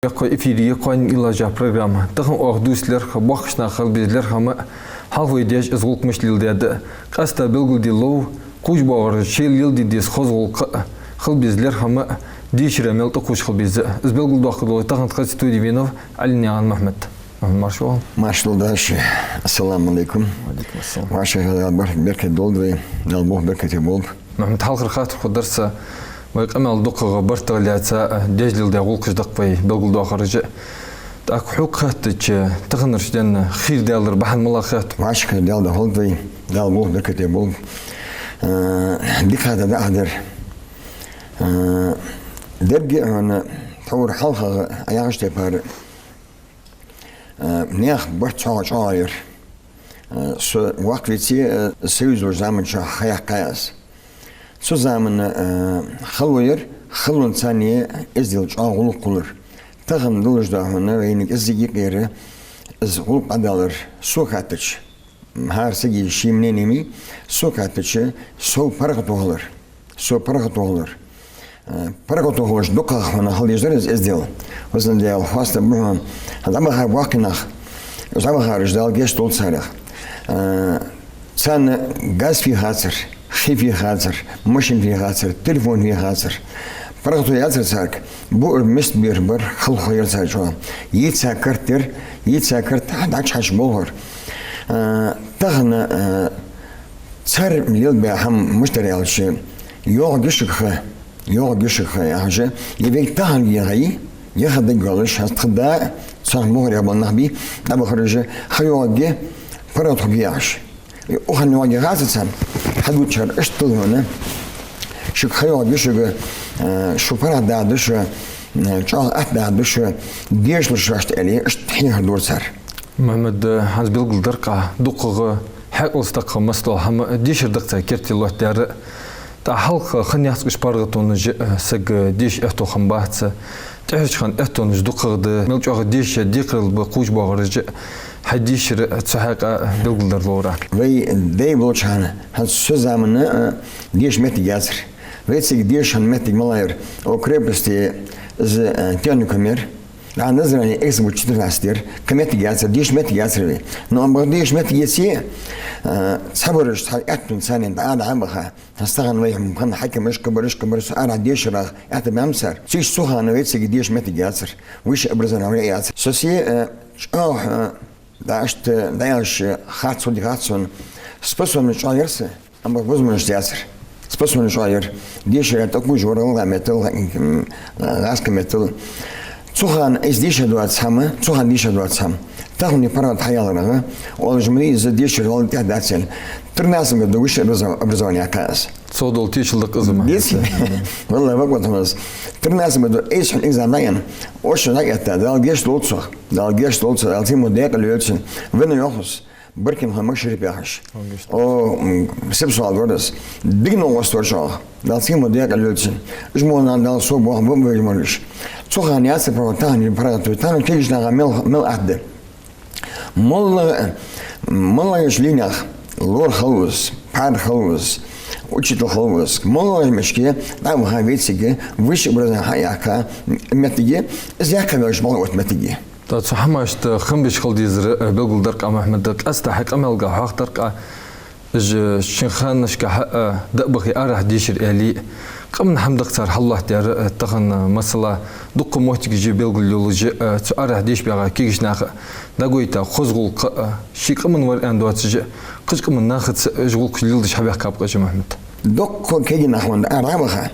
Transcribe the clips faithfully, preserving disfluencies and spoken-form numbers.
Йоккха эфире я «Кхоанен уйлаш» яха программа. Тахан оаха дувца лаьрхӀа боккхийча наха хила беза лерхӀам а, хьалха вай даьша из гӀулакх мишта леладаьд а. Къаьстта белгалде лов, кхувш боагӀараш шоай леладе деза хоза гӀулакх а, хила беза лерхӀам а, дешара мел тӀакхувш хила беза а. Из белгалдоаккхаргдолаш тахан тха студе венав Ӏалинаькъан Мухьмад. Мухьмад, марша воагӀалва. Маршал да шо. Ассаламу Ӏалайкум. Ва Ӏалайкум ассалам. Вай шоай хьалха бер-, беркат долда вай. Даьла мукъ беркате болба. Мухьмад, хьалхара хаттар хургдар са, вай къамаьл дукхагӀа бартагӀа лаьца а, деш леладаь гӀулакхаш да-кх вай белгалдоахараш а. ТӀаккха хьога хаьттача, таханарча денна хийра даьлар бахьан малагӀа хет? Вай шоай хьалха Даьла духьал да вай, Даьла мукъ беркате болба. Э, дика хаттар да Ӏа даьр. Э, деррига а хьона тхьовра хьалхагӀа Ӏа яхача тайпара, э, наьха барт цхьоагӀа чӀоагӀа яр. Э, со воккха веце, э, союз йолча заман чухь ха яьккхай аз. Цу заман, э, хало яр, халонца цхьана эздел, чӀоагӀа гӀулакх хулар. Тахан долаш да хьона вайна кӀеззига юкъера из гӀулакх Ӏодалар, сога хаьттача. ХӀара сага ший мнени ма йий, сога хаьттача, сов паргӀато хилар. Сов паргӀато хилар. Э, паргӀато хилараш дукхагӀа хьона хила дезар из эздел. Везан Даьла, хоастам ба хьона. ДӀабахар боккхий нах. ДӀабахараш, Дала гешт долда царех. Э, царна газ фу яцар, хий фу яцар, машин фу яцар, телефон фу яцар. ПаргӀато яцар царга. Буъар миста бер бар, халхо яр цар чӀоагӀа. Йийца карт яр, йийца карт дӀачухьожаш болхар. Э, тахан, э, цар лелабаь хӀама мишта дар аьлча, йоагӀаргья шуга ха, йоагӀаргья шуга ха яхаш, е вайга тахан яхай, е ха дагайоалаш, хӀанз тха да, цхьа мугӀарера бола нах бий, дӀабахараш, ха йоагӀаргья, паргӀато хургья яхаш. Укханна йоагӀаргья хацар царна, хьадувцачар иштта да хьона. Шуга ха йоагӀаргья шуга, э, шо паргӀатдаьд шо, э, чӀоагӀа аттадаьд шо, дешалаш шоашта аьле, иштта хьехар дора цар. Мухьмад, хӀанз белгалдир-кх Ӏа, дукхагӀа хьаькъал стакха масса дола хӀама дешар да-кх цар керте лоаттадаьр. ТӀаккха хьалха хан яц-кх уж паргӀатонаш а, саг деша аьттув хиннабац. ТӀехьарча хана аьттонаш дукхагӀа да, мел чӀоагӀа деша декхарийла ба кхувш боагӀараш а. Хьай дешара цу хьакъехьа белгалдар ловра. Вай дай болча хана, хӀанз цу заман а, деша моттиг яцар. Вайцига деша хинна моттиг малагӀа яр? Укх крепосте из, э, техникум яр. ДӀа Назране экзамен чу тӀа лаьцад ер. Кхы моттиг яцар, деша моттиг яцар вай. Но амма бакъда деша моттиг еце, э, цхьабараш цхьа аьттонца цхьана дӀа-, дӀа а баха. ХӀанз тахан вай хьа-, хьакимаш, кхыбараш, кхыбараш, цу арахьа дешарах аьттув баьннаб цар. Цига цу хана вайцига деша моттиг яцар. Высшее образование вай яцар. Со се, э, чӀоагӀа, э, дӀа иштта, дӀа аьлча, харц хургда хац сона. Способность чӀоагӀа яр са, амма возможность яцар. Способность чӀоагӀа яр. Дешара тӀакхувш вар гӀалгӀай меттала, м, гӀазкхий меттала. Цу хана из дешаш доаца хӀама, цу хана дешаш доаца хӀама. Таханарча паргӀато хьаяларах, оалаш ма дий из дешар вала тӀехьа дац аьнна. Тринадцатом году высшее образов-, образование яьккхай аз. Цо дола тешал да-кх из, Мухьмад. Деций? ВаллахӀи, бакъ ба тхона из. Тринадцатом году айса хьона экзамен дӀаяьннай. Очередь дӀаэтта, Дала гешт долда цох. Дала гешт долда цох, Дала цхьа мо даькъала йойла цун. Венна йоах из. Баркин хьона, Макшарип яхаш. О, м, сибсуал дора из. Дика новкъост вар чӀоагӀа. Дала цхьа мо даькъала йойла цун. Уж мо нах Дала сов боахам ба вай моргаш. Цу хана яцар паргӀато, тахан паргӀато, тахан кегийча наха мел, мел атта да. МоллагӀа, моллагӀча лийнех лор хилва из, пхьар хилва из, учитель хилва из, моллагӀча меттиге дӀа а ваха, вайцига высшее образование хьаяьккха моттиге, из яьккха везаш малагӀа оттаду моттиге. ТӀаккха цу хӀамашта хам беш хила дезар, э, белгалдир-кх Ӏа, Мухьмад, къаьстта хьай къамаьлага хьоахадир-кх Ӏа, уж шин ханашка хьа, э, дӀа а бахе арахьа дешар аьле, къаман хӀама да-кх цар хьаллоаттадаьр, э, тахан, э, масала, дукха моттигаш я белгалйолаш, э, цу арахьа дешабаьгӀа кегийча наха дӀагойта хоза гӀулакх, э, ший къаман вар аьнна доацаш, кхыча къаман нахаца уж гӀулакхаш леладеш хьабаьхкаб-кх уж, Мухьмад. Дукха кегий нах ван ара а ваха.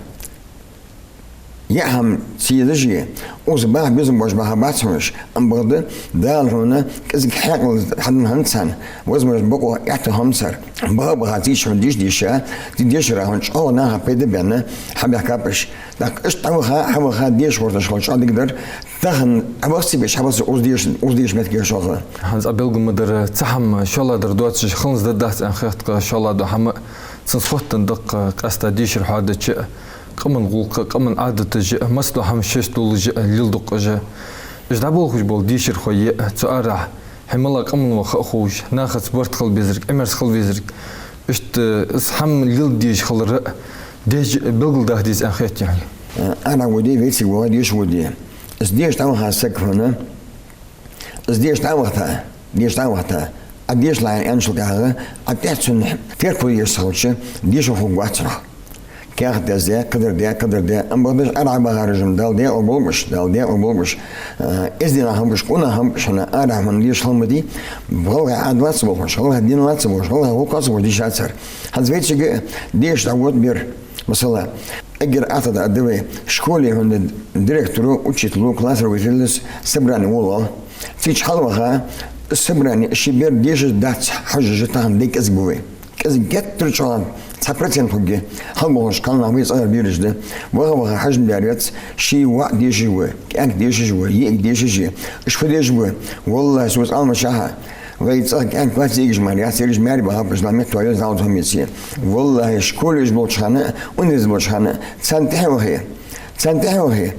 Яа хӀама ца езаш а, укхаза баха безам боацаш баха бац хьона уж, амма бакъда Дала хьона кӀезига хьаькъал хьаденна хиннад царна, возможно, бокъо аьттув хиннаб цар. Баха а баха, цига хьона деша а деша, цига дешарах хьона чӀоагӀа наха пайда а баьнна, хьабаьхкаб уж. ТӀаккха иштта дӀаваха, хьаваха, деша гӀерташ хилча чӀоагӀа дика дар, тахан дӀаваха ца беш, хьабаха укхаза деша, укхаза деша моттиг я шоана. ХӀанз Ӏа белгал ма дарра, цхьа хӀама шоллагӀдар доацаш хиланза дергдац аьнна хет-кх, шоллагӀдола хӀама цунца хоттаденна да-кх, къаьстта дешар хьоадича, къаман гӀулакх, къаман Ӏадаташ, масса дола хӀама шоашта долаш леладу-кх уж. Уж дӀаболхаш бола дешархой, цу арахьа хьай малагӀа къаман ва ха а ховш, нахаца барт хила безарг, Ӏимерза хила везарг, иштта из хӀама леладеш хилар деш белгалдаха деза аьнна хетий хьона? Э, ара воде, вайцига воагӀе, деша воде. Из деша дӀаваха саг хьона, из деша дӀавахийта, деша дӀавахийта, Ӏа дешалахь аьнначул тӀехьагӀа, Ӏа тӀехьа цунна терко еш ца хилча, дешархо вац хьо. Каьхат язде, кхыдар де, кхыдар де, амма бакъдеш арахьа бахараш-м Дала даькъала болба уж, Дала даькъала болба уж. Э, эздий нах хиннаб уж, къонахий хиннаб уж хьона, арахьа хьона дешал хиннабаь, гӀалгӀай Ӏадат лаца болхаш, гӀалгӀай дин лаца болхаш, гӀалгӀай гӀулакх лаца болхаш дийша цар. ХӀанз вайцига деша дӀагӀоргда бер, масала, эггара атта да вай, школе хьона директоро, учитело, классовый руководитело собрани волавала. Цига хьалваха, собрани ший бер дешаш дац хьожаш тахан дай кӀезига ба вай. КӀезига геттара чӀоагӀа цхьа процент хургья. Хьалболхаш кхалнах вай цӀагӀара бераш да. Ваха-ваха хьажа ма дарий вай, ший воӀ дешаш ва, кӀаьнк дешаш ва, йиӀиг дешаш я. Уж фу деш ба? ВаллахӀи, со из Ӏалам чахьа, вай цӀагӀа кӀаьнк вац йиӀигаш мара, яц ераш маьре бахаб, уж ламет тоаё зал тхьамеце. ВаллахӀи, школе уж болча хана, универ болча хана, царна тӀехьа вахе. Царна тӀехьа вахе.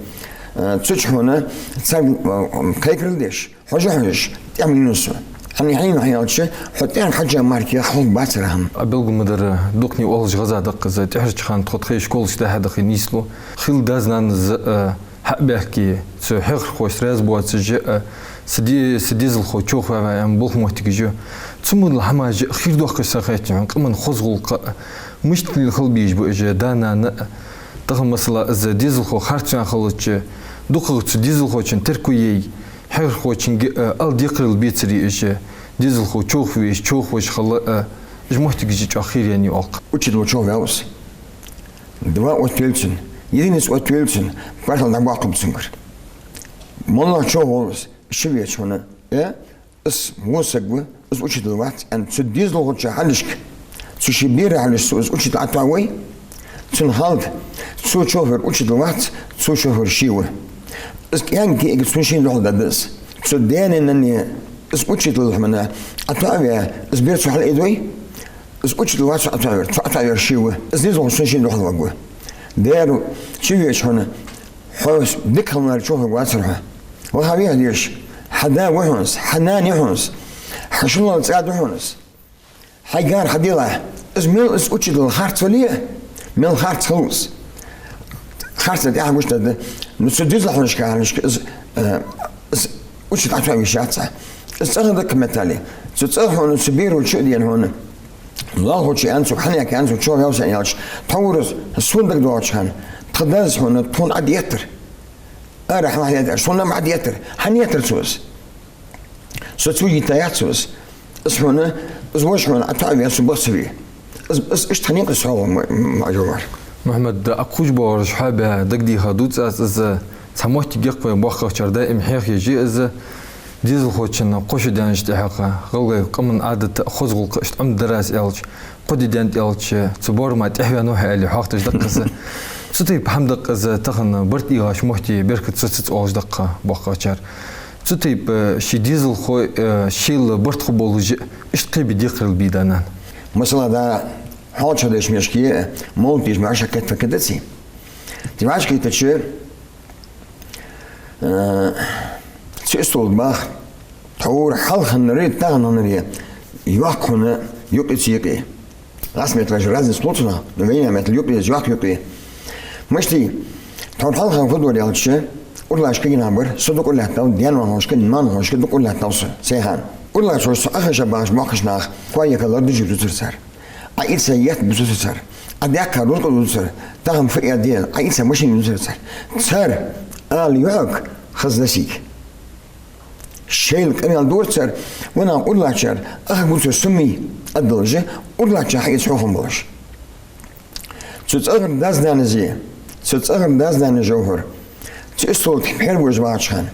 Э, цу чу хьона царга, э, кхайкарал деш. Хьожа хьожаш, тӀехьа ма йина со. Хьона хьайна хьаялча, хьо тӀехьа хьажа мара кхы хьалха бацар хӀама. А белгал ма дарра, дукхане оалаш гӀаза да-кх из, тӀехьарча хана тхо тхоай школашка дӀа-хьа даха нийслу. Хилла даь-нана из, э, хьа а баьхке, цу хьехархошца раьза боацаш а, са де-, са дезалхо човхаваь аьнна болх моттигаш я. Цу модал хӀамаш а хийра доахкаш са хетта хьона, къаман хоза гӀулакх а, мишта хила безаш ба уж да-нана а. Тахан, масала, из дезалхо харцваьнна хилча, дукхагӀа цу дезалхочун терко яь, хьехархочунга, э, ала декхарийла бецаре уж, дезалхо човхавеш, човхавеш хила, э, уж моттигаш а чӀоагӀа хийра яьннай оалаш. Учитель човхаваьв из. Два оттаделла цунна, единица оттаделла цунна, паргӀата дӀабоаккхаргба цунгара. МоллагӀа човхаваьв из, ши веча хьона, э, из во саг ва, из учитель вац, аьнна, цу дезалхочун хьалхашка, цу ший бера хьалхашка цо из учитель ӀотоӀавой, цунна ховргда, цо човхавер учитель вац, цо човхавер ше ва. Из кӀаьнк-йиӀиг цун шийна духьал да из. Цу даьна-нанна из учитель хьона ӀотоӀаваь, из бер цо хьалъайдой, из учитель вац цо ӀотоӀавер, цо ӀотоӀавер ше ва. Из дезалхо цун шийна духьал варгва. Дера, ши веча хьона, хьо дика хилар човхавергвацар хьо. Ваха вехаш деш, хьа да ва хьона из, хьа нана я хьона из, хьа шоллагӀа цӀа да хьона из. Хьайгара хьаделахь, из мел из учитель харц вале а, мел харц хилва из. Харцдар тӀехьа гуш да, ну, цу дезалхочун хьалхашка из, э, из учитель ӀотоӀавеш яц. Из цӀагӀа да-кх меттел. Цу цӀагӀа хьона, цу беро чу а дена хьона, лоалахочо аьннад цунга, хьанехк аьннад цунга, човхаваьв са аьнна аьлча, тхьовра из, сона дагадоагӀача хана, тха дас хьона тхона ӀотӀаеттар. Ара хьа ма хьаеттар, сона ма ӀотӀаеттар. Хьанна еттар цо из? Со цо йита яц цо из. Из хьона, из воша хьона ӀотоӀаваь, со баха ца ве. Из, из иштта хиннай-кх из хьогӀ ма, ма, ма, Мухьаммад, Ӏа кхувш боагӀараш хьоабаь дагадеха дувц аз из, цхьа моттиг я-кх вай боккхагӀчар даим хьехаеш из, дезалхочун кхо шу даьннача тӀехьагӀа, гӀалгӀай къаман Ӏадат а, хоза гӀулакх а иштта Ӏомадаьдар аз аьлча, кхо ди даьнна тӀа аьлча, цу боарама тӀехваьннав хьо аьле хьоахадеш да-кх из. Цу тайпара хӀама да-кх из, тахан барт эгӀаш моттиге беркат цо ца оалаш да-кх боккхагӀчар. Цу тайпара ший дезалхо, э, шоайла барт хургболаш а, иштта кхебе декхарийла бе да-нана. Масала, да, хьоалчагӀа деш мешке, мовлат деш мара шаккет факет даций? Дивачка итача, э, цу истола тӀа баха, тхьовра хьалха хиннари, тахан хиннари йоккха хьона юкъе, цу юкъе. ГӀас метталаш разница лу цунах, но вайнаьха меттала юкъе, из йоккха юкъе. Мишта я? Тхьовра хьалха фу дора аьлча, уралаш кагий нах бар, со дукха уралаьттав, даь-ноаношка, ма-ноаношка дукха уралаьттав со, сай хана. Уралаш хьона со Ӏохайша бахача боккхийча наха коа яха лар дужаш дувцар цар. Ӏа ийца етт бувцар цар. Ӏа даьккха рузкъа дувцар. Тахан фу а де, Ӏа ийца машин дувцар цар. Цар ала юхьаг хаза дасиг. Шоайла къамаьл дора цар, ванах уралачар, ах гуцар сумий, аддалжа, уралача хьаэца хьехам болаш. Цу цӀагӀара дас-нанас, цу цӀагӀара дас-нанас, Жовхьар, цу истола тӀа пхьер беш бахача хана,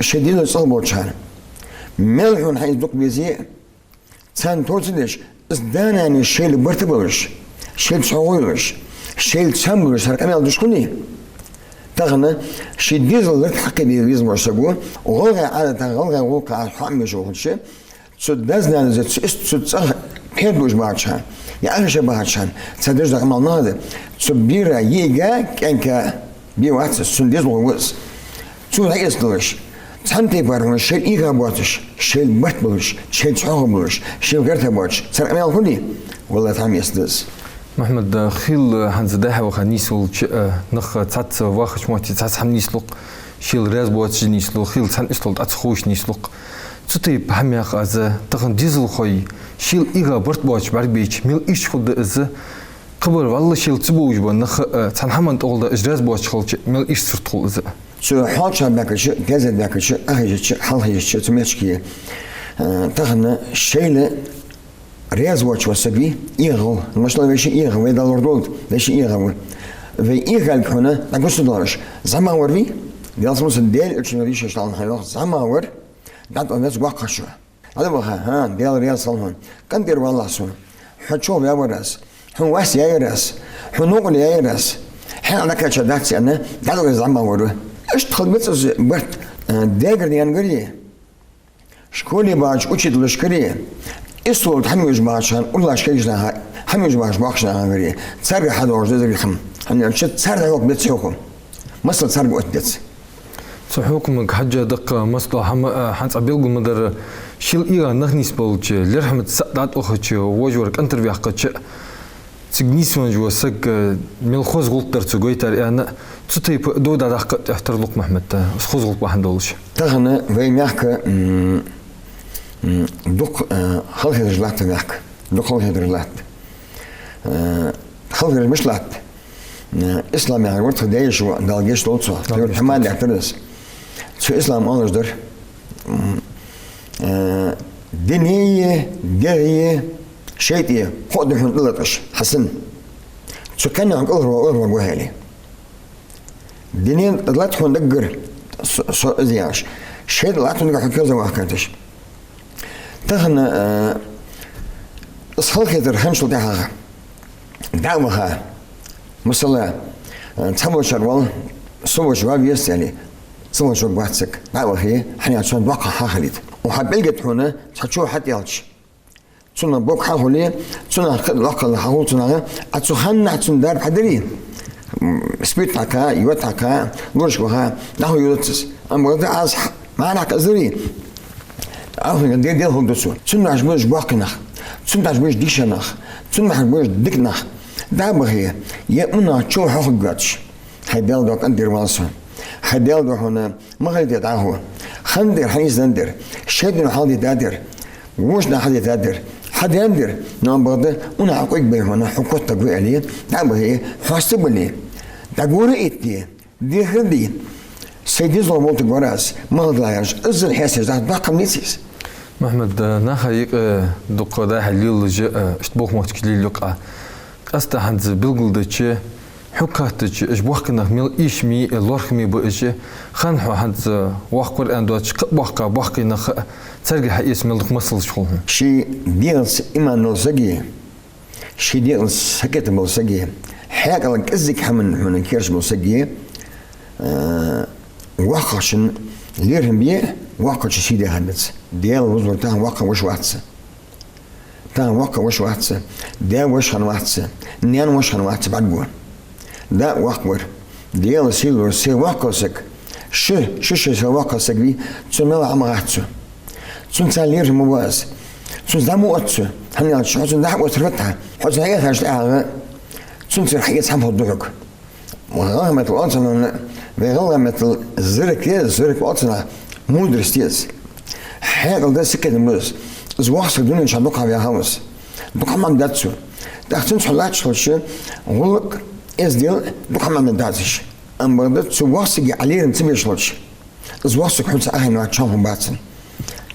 шоай дезал цӀагӀа болча хана, мел хьона хьаэца дукха безе, царна товр ца деш, из да-нана шоайла барт болаш, шоайла цхьоагӀо йолаш, шоайла цхьана болаш, цар къамаьл деш хуле, тахан ший дезал лард хьакхебе везаш вола саг ва, гӀалгӀай Ӏадатах, гӀалгӀай гӀулакхах хьо Ӏомабеш вахача, цу дас-нанас, цу ис-, цу цӀагӀа пхьер беш бахача хана, е Ӏохайша бахача хана, цар деш дола къамаьл нагахь да, цу бера, йиӀига, кӀаьнка бе вац из, цун дезалхо ва из. Цо дӀаэцадалаш, цхьан тайпара хьона шоайла эгӀа боацаш, шоайла барт болаш, шоайла цхьоагӀо болаш, шоайла гӀерта боацаш, цар къамаьл хуле, валлахӀи, тхьамеца да из. Мухьаммад, хил хӀанз дӀа-хьа ваха нийсволча, э, нах цхьацца вахача метте цхьацца хӀама нийслу-кх. Шийла раьза боацаш нийслу, хийла цхьан ислол тӀа ца ховш нийслу-кх. Цу тайпа хӀама яха аз, тахан дезалхой шийла эгӀа барт боацаш бӀаргабайча, мел ийрча хургда из, кхыбар валлахӀи шийла ца бовш ба нах а, цхьан хӀаман тӀагӀолла да уж раьза боацаш хилча, мел ийрча сурт хул из. Цу хьоалчагӀа баьхкача, деза баьхкача, Ӏохайшача, хьалхайшача, цу мехкашка, э, тахан шийла раьза воацаш ва саг, эгӀа ва. Масала, вай ший эгӀа ва, вай Дала лорадолда, вай ший эгӀа ва. Вай эгӀа хьона дӀагуссадалараш зӀамагӀвар вий? Даьла салам хилда цунна, Даьла элчано дийшача хьалха йоах: зӀамагӀвар дӀатӀаваха веза воккхачо. ДӀатӀаваха, хӀа, Даьла раьза хилва хьона. КӀантӀера валлахь сона. Хьо човхаваьвар аз. Хьона вас яьяр аз. Хьона новкъарло яьяр аз. Хьайна дӀакхаьча дац аьнна, дӀатӀаваха веза зӀамагӀвар ва. Иштта хила беза из барт, э, даьгареи наьнареи. Школе бахача учителашкареи, ислол тӀа хьавоагӀаш бахача хана, уралаш кагийча наха, хьавоагӀаш бахача боккхийча нахагара, царга хьадоагӀаш да из хӀама. ХӀана аьлча цар дӀахьокха беза цхьаккха. Масала, царга оттадаь беза. Цу хьукмага хьежжа да-кх, масала, хӀама, а, хӀанз цкъа белгал ма дарра, шийла эгӀа нах нийсбелча, лерхӀамца са дӀатӀавахача, вож вар кӀантӀера ваьккхача, цига нийсвенна вола саг, э, мел хоза гӀулакх дар цо гойтар аьнна, цу тайпа дов дӀадаккха тӀехьа тарлу-кх, Мухьмад, э, из хоза гӀулакх бахьан долаш. Тахан вай мехка, м, м, дукха, э, халахетараш латт мехка, дукха халахетараш латт. Э, халахетараш мишта латт? Э, ислам яхар вар тха даь-йиша ва, Дала гешт долда цох, Дала гешт долда, хӀама лаьттар из. Цу ислама оалаш дар, м, э, динеи, дегӀеи, шайтӀеи кхоъ да хьона тӀалатӀаш, хьа сина. Цу кхаьннех кӀалхарвала, кӀалхарвала гӀо хьели. Дине латт хьона даггара, со, со из яхаш. ШайтӀа латт хьона даггара хьо керза ваха кхеташ. Тахан, э, из халахетар хинначул тӀехьагӀа дӀа а ваха, масала, э, цхьаболчар вал, со волча ваьв вест аьле, ца волча варгвац саг, дӀа а вахе, хьанна цунна доккха хьал хилийта. Укх хьа пӀелга тӀа хьона цхьа чо хьатӀаялча, цунах боккха хьал хуле, цунах кхы а доккхагӀа хьал хул цунах, а цу ханнахьа цун дарба хьадаьре, м, спирт хьакха, йод хьакха, лорашка ваха, дӀахо йодацар из. Амма бакъда аз хьа-, маьхьа хьакха из даре, Ӏохайна Даьла хургда цо. Цунна бахьаш ба уж боккхий нах, цунна бахьаш ба уж дийша нах, цунна бахьаш ба уж дика нах. ДӀа а бахе, е мунах чов хьо хургвоацаш. Хьай Даьла духьа, кӀантӀера валла сона. Хьай Даьла духьа хьона ма хилийта дӀахо. Ханна дер, хьаийца дар, шайтӀано хьалдита дар, воча наха хьадита дар, хьа даьна дар, но амма бакъда, укханна хьо къуйга бе хьона, хьо котдагӀа ва аьле, дӀа а бахе, хьоста бале, дӀагора а этте, дехар а де, сай дезалхо волга вар аз, ма хала дилла яхаш, иззал хьесташ даха доккха хӀама дац из. Мухьмад, э, наха юкъе дукха дӀа-хьа лелаш а, э, иштта болх-моттигаш лелаю-кх Ӏа. Къаьстта хӀанз белгалдича, хьога хаьттача, уж боккхий нах мел эшаме а, лоархӀаме а ба уж, хӀана хьо хӀанз воккха вар аьнна доацаш, кхы а боккха, боккхий нах а, царга хьаэца мел дукха масалаш хул хьона. Ший дегӀаца иман дола саги, ший дегӀаца сакхетам бола саги, хьаькъал кӀеззига хӀаман хьона кераш бола саги, э, воккхагӀчун лерхӀам бе, воккхагӀчо сий дехар бац. Даьла вузлур тахан воккха воша вац. Тахан воккха воша вац, даь-воша хинна вац, наьна-воша хинна вац бӀаргаго. Да, воккха вар. Даьла сийлора сай воккхагӀа саг. Ши, ши, ши сай воккхагӀа саг вий, цунна мел Ӏа ма гӀатт цо. Цунца лерхӀам ма бу аз. Цунца дӀа ма отт цо. ХӀана аьлча хьо цунна дӀа-хьа оттар ватта, хьо цунна Ӏехаьчача тӀехьагӀа, цунцара хьаэца хӀама хургда хьога. ГӀалгӀай меттала оал цунах, вай гӀалгӀай меттала зирк, зирк оал цунах, мудрость я из. Хьаькъал да, сакхетам ба из. Из воккха саг дунен чу дукха хьаваьхав из. Дукха хӀама даьд цо. ТӀаккха цунца хьо латташ хилча, гӀулакх, эздел, дукха хӀама дац уж. Амма бакъда цу воккхача сага Ӏа лерхӀам ца беш хилча, из воккха саг хьоца Ӏохайна вац, чам хургбац цун.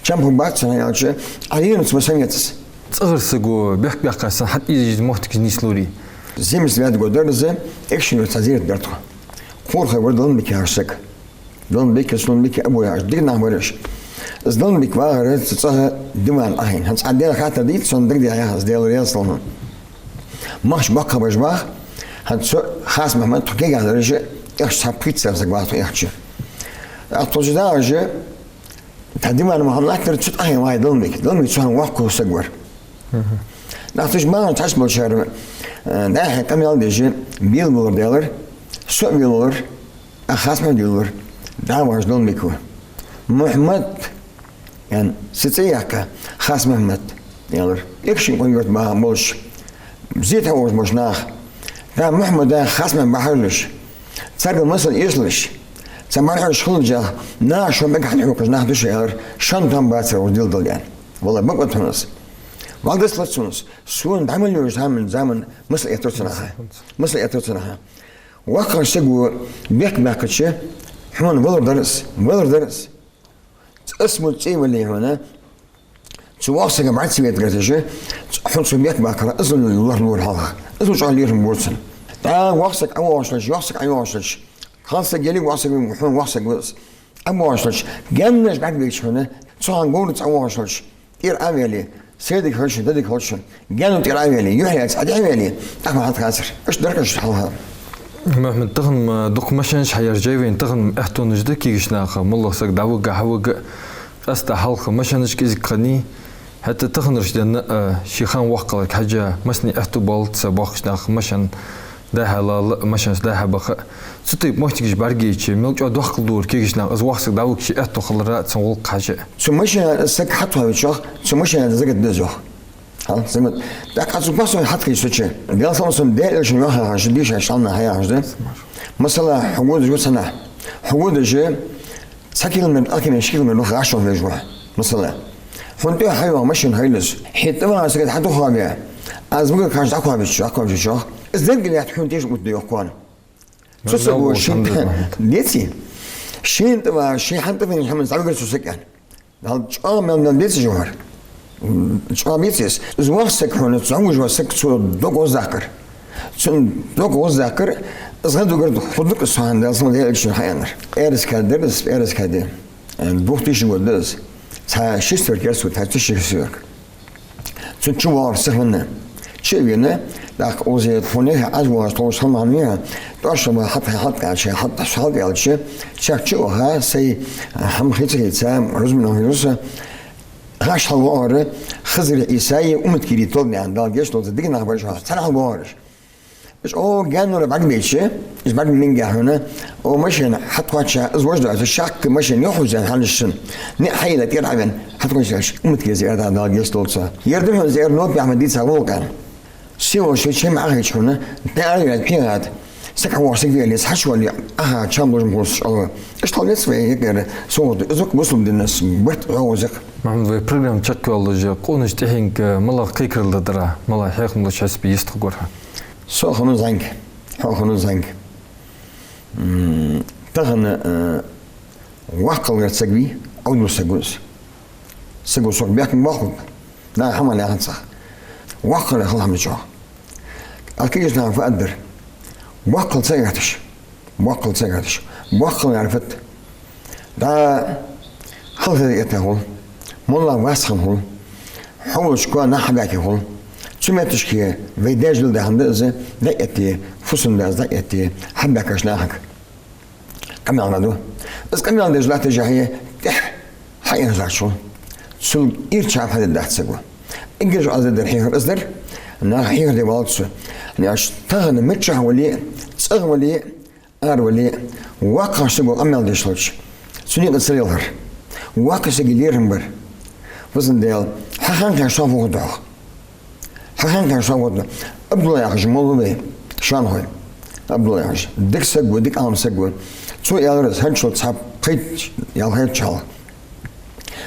Чам хургбац цун, хӀана аьлча, Ӏа лерхӀам ца беш хӀама яц из. ЦӀагӀара саго бехк баьккхача санна хьатӀаийжа моттигаш нийслурий? Зимис ваьдго дар из, экшен йола цхьа зерат дар тхо. Кхорхой вар Далмбик яхаш саг. Далмбик, Сулмбик, Абу яхаш, дика нах бар уж. Из Далмбик вагӀар цу цӀагӀа диван Ӏохайна. ХӀанз цхьа Даьла хаттар дийца сона дагадеха яхар из, Даьла раьза хилва хьона. Махча боккхагӀбараш бах, хӀанз цу Хас-Мухьмад, тхо кагий дар уж, эхь цхьа пхийтта саьрсаг вах тхо, эхь. ТӀаккха тхо чу дагӀаш, тха диван ма хьалаттар, цу тӀа Ӏохайна вагӀа Далмбик. Далмбик цу хана воккха саг вар. ТӀаккха цу чу багӀаш цхьаболчар, э, дӀа-хьа къамаьл деш, велавалар, аьлар, со а велавалар, а Хас-Мухьмад велавалар, дӀа а вагӀаш Далмбик ва. Мухьмад, аьнна, са цӀи а яьккха, Хас-Мухьмад, аьлар. Экшен къонгаш багӀа болаш, зе тӀа вагӀаш болаш нах. ТӀаккха Мухьмада, Хас-Мухьмада бахьалуш, царгара масал эцалуш, Цхьа мархьаш хилча, наха шоана мегаргда хьона хьокхаш нах да шо, аьлар, шоана там бацар уж дилдал, аьнна. Валлахӏи, бакъ ба тхона из. Валдас лац сона из. Сона дӀа мел йолча заман, заман масал эттар цу наха. Масал эттар цу наха. ВоккхагӀча саго бехк баьккхача, хьона валар дар из, валар дар из. Цкъа мо цӀи вале хьона, цу воккхача сага бӀарга ца вета гӀерташ, хьона цо бехк баьккхар, из лоархӀар хьалха. Из чӀоагӀа лерхӀам бора цунна. ТӀаккха воккха саг ӀовоагӀаш хилча, йоккха саг ӀовоагӀаш хилча, кхалсаг яле а, воккха саг яле а, хьона воккха саг ва из. ӀовоагӀаш хилча, гаьнаш бӀаргабайча хьона, цу хана говраца ӀовоагӀаш хилча, тӀера Ӏоваьле, сайдиг хилча, дадиг хилча, гаьно тӀера Ӏоваьле, юхь лаьца Ӏодехьаваьле, тӀаккха хьатӀакхацар. Иштта дар-кх уж хьалха. Мухьаммад, тахан-м дукха машенаш хьаяьржай вайна, тахан-м аьттонаш да кегийча наха, моллагӀа саг дӀавига, хьавига, къаьстта хьалха машенаш кӀезига хиннай, хӀаьта таханарча денна а, ший хана воккхагӀваларга хьежжа, массане аьттув боалац боккхагӀча наха машен дӀа-хьа лала, машенаш дӀа-хьа баха. Цу тайпа моттигаш бӀаргайча, мел чӀоагӀа доккхал дора кегийча наха, из воккха саг дӀавига ший аьттув хилара цун гӀулакх хьажа. Цу машина саг хьатӀахьовча, цу машина закат да из, йоах. Хьал, замат. ТӀаккха цу постой хьатӀахьийча цу чу, Даьла салам-моаршал хилда цунна, йоах, яхаш, дийша шална хьаяхаш да. Масала, хьо водаш ва цхьаннахьа. Хьо водаш, цхьа километр, ткъаь километр, ши километр ваха гӀаш ваха везаш ва. Масала, хьона тӀехьа хьайоагӀа машина хилалца, хье тӀаваха саг хьатӀахьове, аз вигарга хьежжа дӀакхоабача, дӀакхоабача, йоах. Из деррига лаьтта хьона тешам бутт да, йоах, кхоана. Цу саго шийна тӀа-, деций? Шийна тӀаваха, ший хьатӀавена хӀаманца дӀавигар цу сага, аьнна. Дала чӀоагӀа мел-мел беций, йоах. ЧӀоагӀа беций из. Из воккха саг хьона, цу хьавоагӀаш вола саг, цо дог гӀоздаккхар. Цун дог гӀоздаккхар, из гӀадвигар хургда-кх из цу хана, Даьла салам-моаршал хилда цунна, хьааьннар. ПӀаьраска дар из, пӀаьраска дар. Э, двухтысячный год да из. Цхьа шестьсот кертсу, цхьа тысяча шестьсот. Цу чу воагӀар сихвенна. Чу а вена, тӀаккха укхаза тхона яхе Ӏаш воагӀаш, тховш хӀама хьанвеха, тӀош ма хьатӀа, хьатӀа аьлча, хьатӀа, хьатӀа аьлча, чехка чу а ваха, сай хӀама хийца-хийца, рузманах вирус, гӀаш хьалвоагӀар Хизри Ӏийсай, Уматкири Толдиан, Дала гешт долда, дика нах бар уж, цхьана хьалвоагӀар уж. Уж, о, гаьнара бӀаргабайча, уж бӀаргабайнге хьона, о, машина хьатӀакхоачача, из вож да, из шаккха машина йохьузен хьанаш шин. Ниъ хьайла тӀера Ӏовена, хьатӀакхоачача, Уматкири из аьлар, Дала гешт долда цох. Ер да хьона из, ер новкъа яхьма дийца гӀулакх, аьнна. Сийлахь ший чам Ӏохайча хьона, тӀера Ӏовена пхьегӀа, саг хьавоагӀа саг веале, хьачувале, Ӏоха чам лужам хулаш чӀоагӀа. Иштта хьал вец вай, эггара согӀа да, из укх бусалба дина барт гӀо узакх. Мухьаммад, вай программа чакхйоаллаш, къонаш тӀехьенга малагӀа кхайкарал дергдар, малагӀа хьехам луш хьисапе йистхургва хьо? Со хиннав зӀамига, хьо хиннав зӀамига. М, тахан, э, воккхагӀвар саг вий, Ӏовдал саг ва из. Саго сох бехк ма боаккхалба, наха хӀама лаьрхӀа цох. ВоккхагӀвар хила хӀама да чӀоагӀа. Аз кегийча наха фу аргдар? Воккхал ца гӀерташ. Воккхал ца гӀерташ. Воккхал яхар фуд? ДӀа хала хила этта хул. МоллагӀа вац хинна хул. Хьо волча кхоа нах хьабаьхка хул. Цу метташка вай даьша леладаь хӀама да из, дӀаэтте, фусам-дас дӀаэтте, хьабаьхкача нахага къамаьл ма ду. Из къамаьл деш латтача хье тӀехьа хьаийрзачул, цул ирча хьадергдац саго. Эггара чӀоагӀа дезаш дар хьехар из дар, наха хьехар де валац цо. Неш тахан миччахьа вале а, цӀагӀа вале а, ара вале а, воккхагӀча саго къамаьл деш хилча, цунна юкъе ца лелхар. Воккхача сага лерхӀам бар. Везан Даьла, хьа ханкхе шоана фу хургда хьох? Хьа ханкхе шоана фу хургда? Абдулла яхаш молла ва вай, шоанахой. Абдулла яхаш. Дика саг ва, дика Ӏалам саг ва. Цо аьлар из, хӀанзчул цхьа пхийтта, ялхайтта шо хьалха.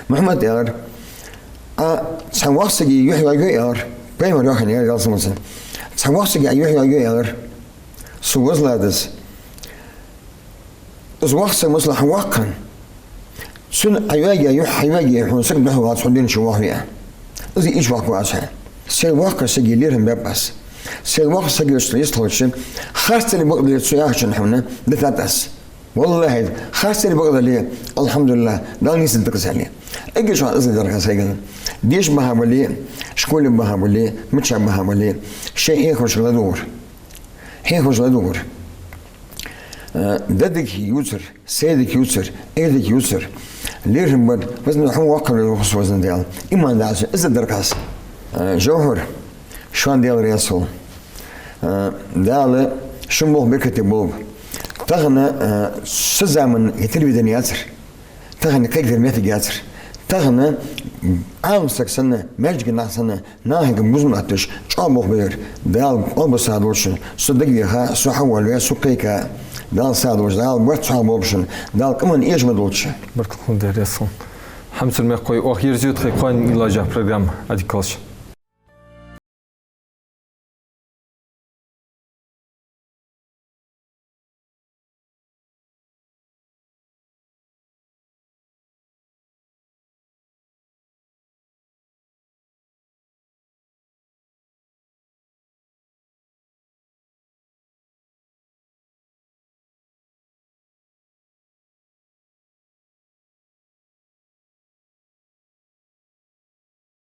Мухьаммада аьлар: «Ӏа цхьан воккхача сага юхь йоаергья, — аьлар, — пайхамара йоах хьона, аьлар, Даьла салам хилда цунна. Цхьан воккхача сага юхь йоаергья, — аьлар, — со веза лада из. Из воккха саг, масала, хьа воккха хинна. Цунна Ӏа йоаергья юхь, хьа йоаергья, хьона саг духьал валац, хьо дийнача вахаве Ӏа. Из ийрча воккха ва аз хьа. Сайна воккхача сага лерхӀам баьб аз. Сайна воккха саг йистхилча, харцдеррига бакъдале цо яхачунна хьона дитад аз. Валлахьи, харцдеррига бакъдале, алхьамдулиллахӀ, Дала нийсдир-кх из», — аьле. Эггара чӀоагӀа из дар-кх сайгара. Деша бахьан бале, школе бахьан бале, мичча бахьан бале, шоай хьехарашка ладувгӀар. Хьехарашка ладувгӀар. Э, дадага ювцар, сайдага ювцар, айдага ювцар. ЛерхӀам бар, везан, хьо воккха вар, везан Даьла. Иман да аз, из дар-кх аз. Э, Жовхьар, шоана Даьла раьза хилва. Э, Дала шун болх беркате болба. Тахан, э, цу заман телевидени яцар. Тахан кхайкадар моттиг яцар. Тахан Ӏалам саг санна, маьждига нах санна, нахага бусалба нах теш, чӀоагӀа болх баьб. Дала къоабал долда шун. Со дагавеха, со хьавоалаве, со кхайка. Дала сагӀа долда, Дала барт цхьа болба шун, Дала къаман эша ма долда шо. Баркал хилда, раьза хилва. Хьамсара мехкахой, оаха ерзаю тха кхоана йолча программа. Ӏадика хийла шун.